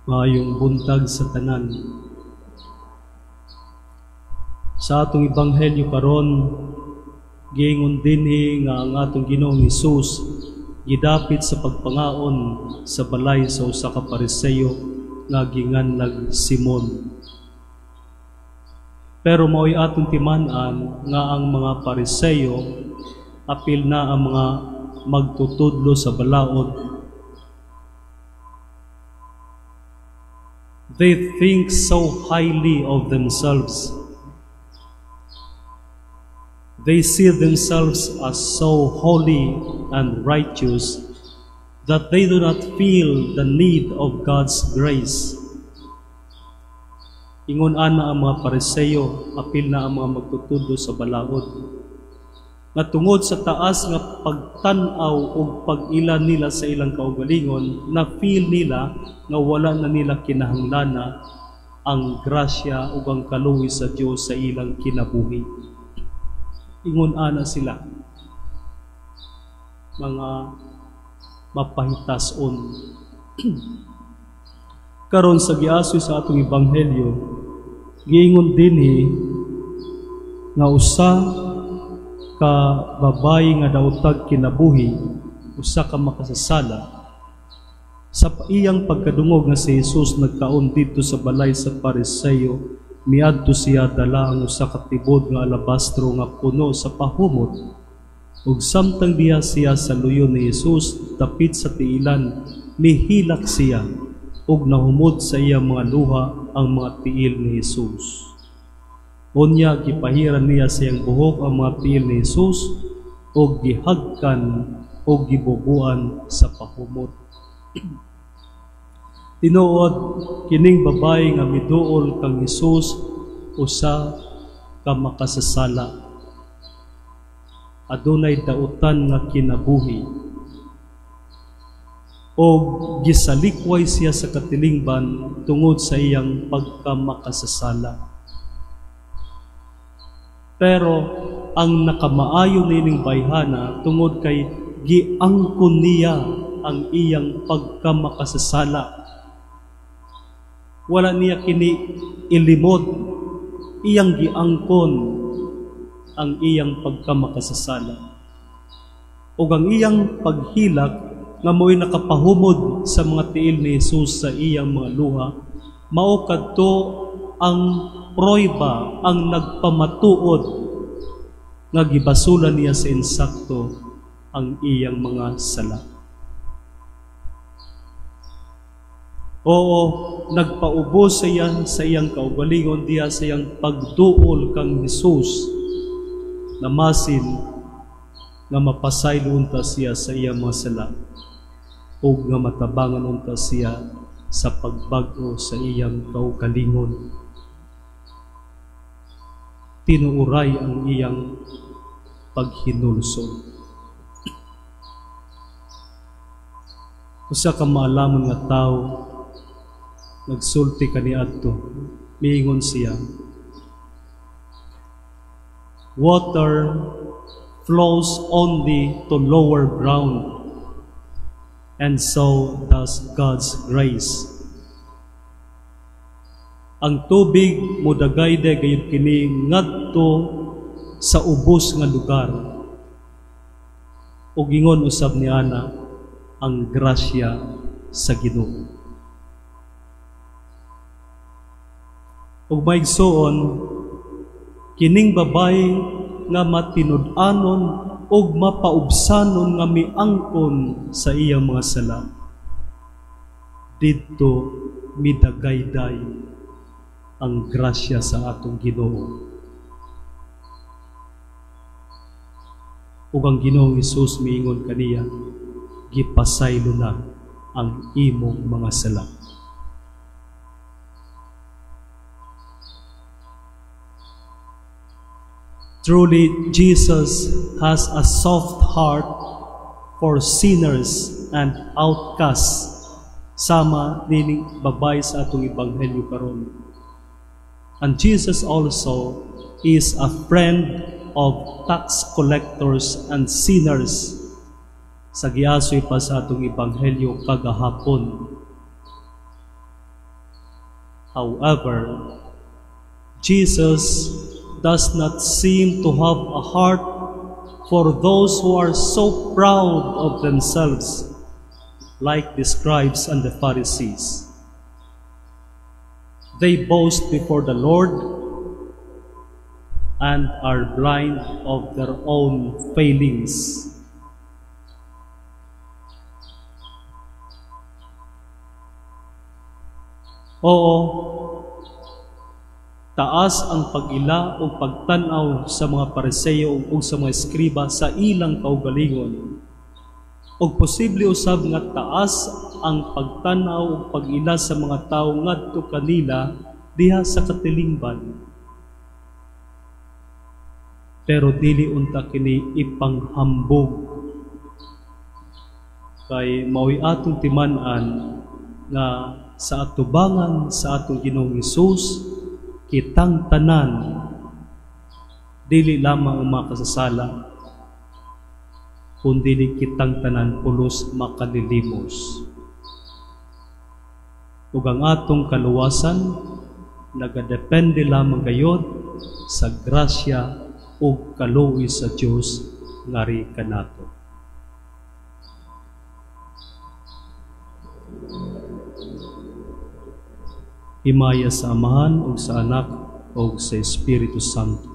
Maayong buntag sa tanan. Sa atong ebanghelyo karon, giingon dinhi nga ang atong Ginoong Hesus gidapit sa pagpangaon sa balay sa usa ka Pariseyo nga ginganlag Simon. Pero mao'y atong timan-an nga ang mga Pariseyo, apil na ang mga magtutudlo sa balaod, they think so highly of themselves. They see themselves as so holy and righteous that they do not feel the need of God's grace. Ingon ana ang mga Pariseyo, apil na ang mga magtutudlo sa balaod, nga tungod sa taas nga pagtan-aw ug pag-ila nila sa ilang kaugalingon, na feel nila nga wala na nila kinahanglana ang grasya ug ang kaluoy sa Dios sa ilang kinabuhi. Ingon ana sila, mga mapahitason. Karon sa giasoy sa atong ebanghelyo, giingon dinhi nga usa ka babayi nga daotag kinabuhi, usa ka makasasala, sa iyang pagkadungog nga si Jesus nagkaon didto sa balay sa Pariseyo, miadto siya dala ang usa ka tibod nga alabastro nga puno sa pahumot. Ug samtang diha siya sa luyon ni Jesus, dapit sa tiilan, mihilak siya ug nahumod sa iyang mga luha ang mga tiil ni Jesus. Unya gipahiran niya sa iyang buhok ang mga tiil ni Jesus ug gihagkan ug gibubuan sa pahumot. Tinuod kining babayi nga miduol kang Jesus usa ka makasasala. Adunay dautan nga kinabuhi o gisalikway siya sa katilingban tungod sa iyang pagkamakasasala. Pero ang nakamaayo nining bayhana, tungod kay giangkon niya ang iyang pagkamakasasala. Wala niya kini ilimod, iyang giangkon ang iyang pagkamakasasala. Ug ang iyang paghilak nga mo'y nakapahumod sa mga tiil ni Jesus sa iyang mga luha, mao kadto ang prueba, ang nagpamatuod nga gibasulan niya sa insakto ang iyang mga sala. Oo, nagpaubos siya sa iyang kaugalingon diha sa iyang pagduol kang Jesus na masin nga mapasaylo unta siya sa iyang mga sala ug nga matabangan unta siya sa pagbag-o sa iyang kaugalingon. Tinuuray ang iyang paghinulsol. Usa ka maalamon nga tawo nagsulti kaniadto, miingon siya, "Water flows only to lower ground, and so does God's grace." Ang tubig mudagayday gayud kini ngadto sa ubos nga lugar. Ug ingon usab ni ana ang grasya sa Ginoo. Ug maigsuon, kining babayi nga matinud-anon ug mapaubsanon nga miangkon sa iyang mga sala, didto midagayday ang grasya sa atong Ginoo. Ug ang Ginoong Hesus miingon kaniya, "Gipasaylo na ang imong mga sala." Truly, Jesus has a soft heart for sinners and outcasts, sama nining babayi sa atong ebanghelyo karon. And Jesus also is a friend of tax collectors and sinners sa giasoy pa sa atong ebanghelyo kagahapon. However, Jesus does not seem to have a heart for those who are so proud of themselves, like the scribes and the Pharisees. They boast before the Lord and are blind of their own failings. Oo, taas ang pag-ila o pagtan-aw sa mga Pariseo o sa mga eskriba sa ilang kaugalingon. Og posible usab nga taas ang pagtan-aw o pag-ila sa mga tawo ngadto kanila diha sa katilingban. Pero dili unta kini ipanghambog, kay mao'y atong timan-an nga sa atubangan sa atong Ginoong Hesus, kitang tanan, dili lamang ang makasasala, kundi kitang tanan pulos makalilimos. Ug ang atong kaluwasan nagadepende lamang gayod sa grasya ug kaluoy sa Dios ngari kanato. Himaya sa Amahan ug sa Anak ug sa Espiritu Santo.